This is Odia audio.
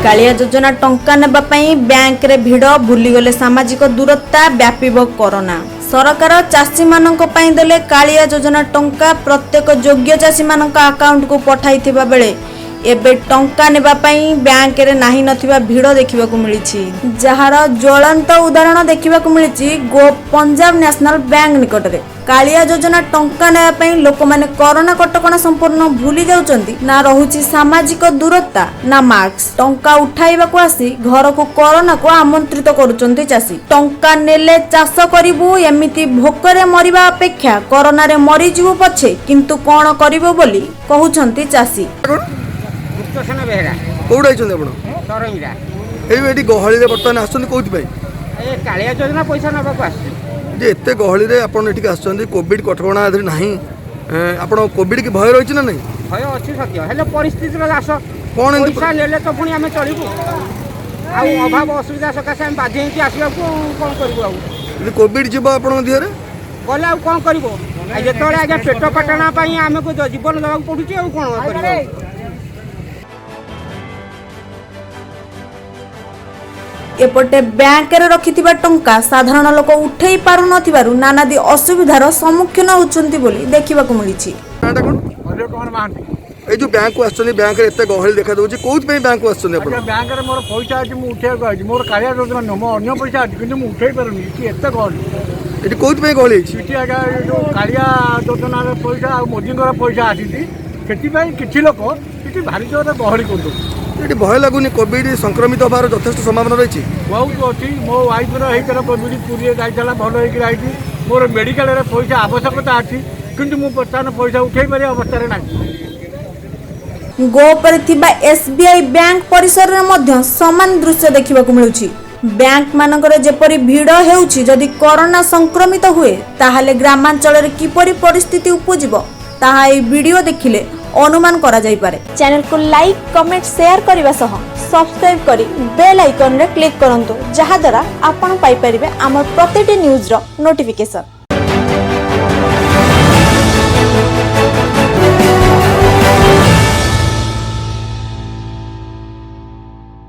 କାଳିଆ ଯୋଜନା ଟଙ୍କା ନେବା ପାଇଁ ବ୍ୟାଙ୍କରେ ଭିଡ଼, ଭୁଲିଗଲେ ସାମାଜିକ ଦୂରତା, ବ୍ୟାପିବ କରୋନା। ସରକାର ଚାଷୀମାନଙ୍କ ପାଇଁ ଦେଲେ କାଳିଆ ଯୋଜନା ଟଙ୍କା ପ୍ରତ୍ୟେକ ଯୋଗ୍ୟ ଚାଷୀମାନଙ୍କ ଆକାଉଣ୍ଟକୁ ପଠାଇଥିବା ବେଳେ ଏବେ ଟଙ୍କା ନେବା ପାଇଁ ବ୍ୟାଙ୍କରେ ନାହିଁ ନଥିବା ଭିଡ଼ ଦେଖିବାକୁ ମିଳିଛି, ଯାହାର ଜ୍ୱଳନ୍ତ ଉଦାହରଣ ଦେଖିବାକୁ ମିଳିଛି ଗୋପ ପଞ୍ଜାବ ନ୍ୟାସନାଲ ବ୍ୟାଙ୍କ ନିକଟରେ। କାଳିଆ ଯୋଜନା ଟଙ୍କା ନେବା ପାଇଁ ଲୋକମାନେ କରୋନା କଟକଣା ସମ୍ପୂର୍ଣ୍ଣ ଭୁଲି ଯାଉଛନ୍ତି। ନା ରହୁଛି ସାମାଜିକ ଦୂରତା ନା ମାସ୍କ। ଟଙ୍କା ଉଠାଇବାକୁ ଆସି ଘରକୁ କରୋନାକୁ ଆମନ୍ତ୍ରିତ କରୁଛନ୍ତି ଚାଷୀ। ଟଙ୍କା ନେଲେ ଚାଷ କରିବୁ, ଏମିତି ଭୋକରେ ମରିବା ଅପେକ୍ଷା କରୋନାରେ ମରିଯିବୁ ପଛେ, କିନ୍ତୁ କଣ କରିବୁ ବୋଲି କହୁଛନ୍ତି ଚାଷୀ। କଣ? ଗୁପ୍ତସେନ ବେହେରା। କୋଉଠି ଆଇଛନ୍ତି ଆପଣ? ତରଙ୍ଗିରା। ଏଇ ଏଠି ଗହଳିରେ ବର୍ତ୍ତମାନ ଆସୁଛନ୍ତି କୋଉଥିପାଇଁ? ଏ କାଳିଆ ଯୋଜନା ପଇସା ନେବାକୁ ଆସିଛି। ଯେ ଏତେ ଗହଳିରେ ଆପଣ ଏଠିକି ଆସୁଛନ୍ତି, କୋଭିଡ କଟକଣା ଏଥିରେ ନାହିଁ, ଆପଣ କୋଭିଡ କି ଭୟ ରହିଛି ନା ନାହିଁ? ଭୟ ଅଛି ସତ୍ୟ, ହେଲେ ପରିସ୍ଥିତିର ଦାସ। କଣ ଏମିତି? ପଇସା ନେଲେ ତ ପୁଣି ଆମେ ଚଳିବୁ, ଆଉ ଅଭାବ ଅସୁବିଧା ସକାଶେ ଆମେ ବାଧ୍ୟ ହେଇକି ଆସିବାକୁ, କ'ଣ କରିବୁ ଆଉ? ଯଦି କୋଭିଡ ଯିବ ଆପଣଙ୍କ ଦେହରେ? ଗଲେ ଆଉ କ'ଣ କରିବ? ଆଉ ଯେତେବେଳେ ଆଜ୍ଞା ପେଟ ପାଟଣା ପାଇଁ ଆମକୁ ଜୀବନ ଦେବାକୁ ପଡୁଛି, ଆଉ କ'ଣ କରିବୁ ଆଉ? ଏପଟେ ବ୍ୟାଙ୍କରେ ରଖିଥିବା ଟଙ୍କା ସାଧାରଣ ଲୋକ ଉଠେଇ ପାରୁନଥିବାରୁ ନାନାଦି ଅସୁବିଧାର ସମ୍ମୁଖୀନ ହେଉଛନ୍ତି ବୋଲି ଦେଖିବାକୁ ମିଳିଛି। ନାଁଟା କଣ? ଅଜୟ କୁମାର ମହାନ୍ତି। ଏଇ ଯୋଉ ବ୍ୟାଙ୍କକୁ ଆସୁଛନ୍ତି, ବ୍ୟାଙ୍କରେ ଏତେ ଗହଳି ଦେଖାଯାଉଛି, କୋଉଥିପାଇଁ ବ୍ୟାଙ୍କକୁ ଆସୁଛନ୍ତି ଆପଣ? ଆଜ୍ଞା, ବ୍ୟାଙ୍କରେ ମୋର ପଇସା ଅଛି, ମୁଁ ଉଠେଇବାକୁ ଆଇଛି। ମୋର କାଳିଆ ଯୋଜନା ନୁହଁ, ମୋ ଅନ୍ୟ ପଇସା ଅଛି, କିନ୍ତୁ ମୁଁ ଉଠେଇ ପାରୁନି। ଏଠି ଏତେ ଗହଳି। ଏଠି କୋଉଥିପାଇଁ ଗହଳି ହେଇଛି? ଏଠି ଆଜ୍ଞା ଏ ଯେଉଁ କାଳିଆ ଯୋଜନାର ପଇସା ଆଉ ମୋଦିଙ୍କର ପଇସା ଆସିଛି, ସେଥିପାଇଁ କିଛି ଲୋକ ଏଠି ଭାରି ଜୋରରେ ଗହଳି କରୁଛନ୍ତି। ଏଠି ଭୟ ଲାଗୁନି? କୋଭିଡ ସଂକ୍ରମିତ ହେବାର ଯଥେଷ୍ଟ ସମ୍ଭାବନା ରହିଛି। ବହୁତ ଅଛି। ମୋ ୱାଇଫର ହେଇଥିଲା କୋଭିଡ଼, ପୁରୀରେ ଯାଇଥିଲା, ଭଲ ହେଇକି ଆଇଛି। ମୋର ମେଡ଼ିକାଲରେ ପଇସା ଆବଶ୍ୟକତା ଅଛି, କିନ୍ତୁ ମୁଁ ବର୍ତ୍ତମାନ ପଇସା ଉଠେଇ ପାରିବା ଅବସ୍ଥାରେ ନାହିଁ। ଗୋପରେ ଥିବା ଏସବିଆଇ ବ୍ୟାଙ୍କ ପରିସରରେ ମଧ୍ୟ ସମାନ ଦୃଶ୍ୟ ଦେଖିବାକୁ ମିଳୁଛି। ବ୍ୟାଙ୍କ ମାନଙ୍କରେ ଯେପରି ଭିଡ଼ ହେଉଛି, ଯଦି କରୋନା ସଂକ୍ରମିତ ହୁଏ ତାହେଲେ ଗ୍ରାମାଞ୍ଚଳରେ କିପରି ପରିସ୍ଥିତି ଉପୁଜିବ ତାହା ଏହି ଭିଡିଓ ଦେଖିଲେ ଅନୁମାନ କରାଯାଇପାରେ। ଚ୍ୟାନେଲକୁ ଲାଇକ୍, କମେଣ୍ଟ, ସେୟାର କରିବା ସହ ସବସ୍କ୍ରାଇବ୍ କରି ବେଲ୍ ଆଇକନରେ କ୍ଲିକ୍ କରନ୍ତୁ, ଯାହାଦ୍ୱାରା ଆପଣ ପାଇପାରିବେ ଆମର ପ୍ରତିଟି ନ୍ୟୁଜ୍ର ନୋଟିଫିକେସନ୍।